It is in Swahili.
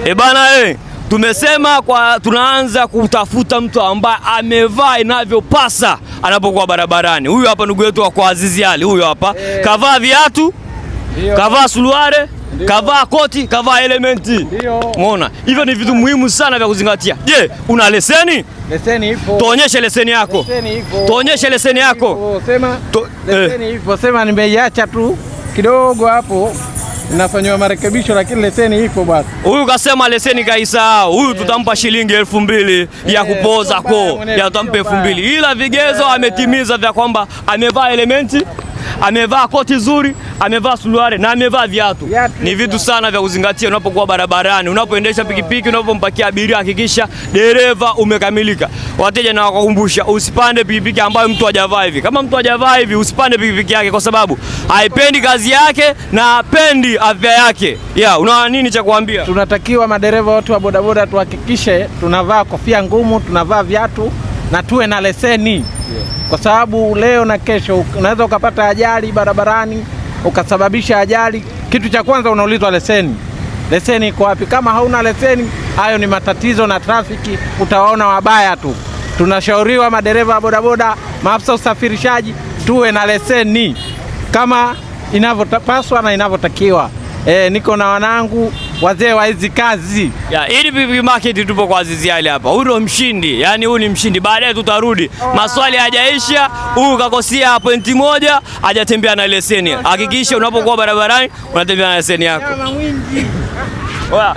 E bana, tumesema kwa tunaanza kutafuta mtu ambaye amevaa inavyopasa anapokuwa barabarani. Huyu hapa ndugu yetu wa kwa Azizi Ali, huyu hapa kavaa viatu, kavaa suruali, kavaa koti, kavaa elementi. Umeona, hivyo ni vitu muhimu sana vya kuzingatia. Je, una leseni? Leseni ipo. Tuonyeshe leseni yako. Leseni ipo. Tuonyeshe leseni yako. Ipo. Sema leseni ipo. Sema nimeiacha tu kidogo hapo inafanywa marekebisho, lakini leseni ipo bwana. Huyu kasema leseni kaisahau. Huyu tutampa shilingi 2000 ya kupoza sio mbaya koo, mwenyewe, ya tutampa sio 2000, ila vigezo ametimiza vya kwamba amevaa elementi, amevaa koti zuri, amevaa suruali na amevaa viatu. Viatu, Ni vitu sana vya kuzingatia unapokuwa barabarani, unapoendesha pikipiki, unapompakia abiria, hakikisha dereva umekamilika. Wateja na wakumbusha, usipande pikipiki ambayo mtu hajavaa hivi. Kama mtu hajavaa hivi, usipande pikipiki yake, kwa sababu haipendi kazi yake na hapendi afya yake. Yeah, una nini cha kuambia? Tunatakiwa madereva wote wa bodaboda tuhakikishe tunavaa kofia ngumu, tunavaa viatu na tuwe na leseni, kwa sababu leo na kesho unaweza ukapata ajali barabarani ukasababisha ajali. Kitu cha kwanza unaulizwa leseni, leseni iko wapi? Kama hauna leseni, hayo ni matatizo na trafiki, utawaona wabaya tu. Tunashauriwa madereva wa bodaboda, maafisa usafirishaji, tuwe na leseni kama inavyopaswa na inavyotakiwa. Niko na wanangu wazee wa hizi kazi. Ya, ili Pikipiki Market tupo kwa Azizi Ali hapa. Huyu ndo mshindi. Yaani huyu ni mshindi. Baadaye tutarudi. Maswali hayajaisha. Huyu kakosea pointi moja, hajatembea na leseni. Hakikisha unapokuwa barabarani unatembea na leseni yako. Oya,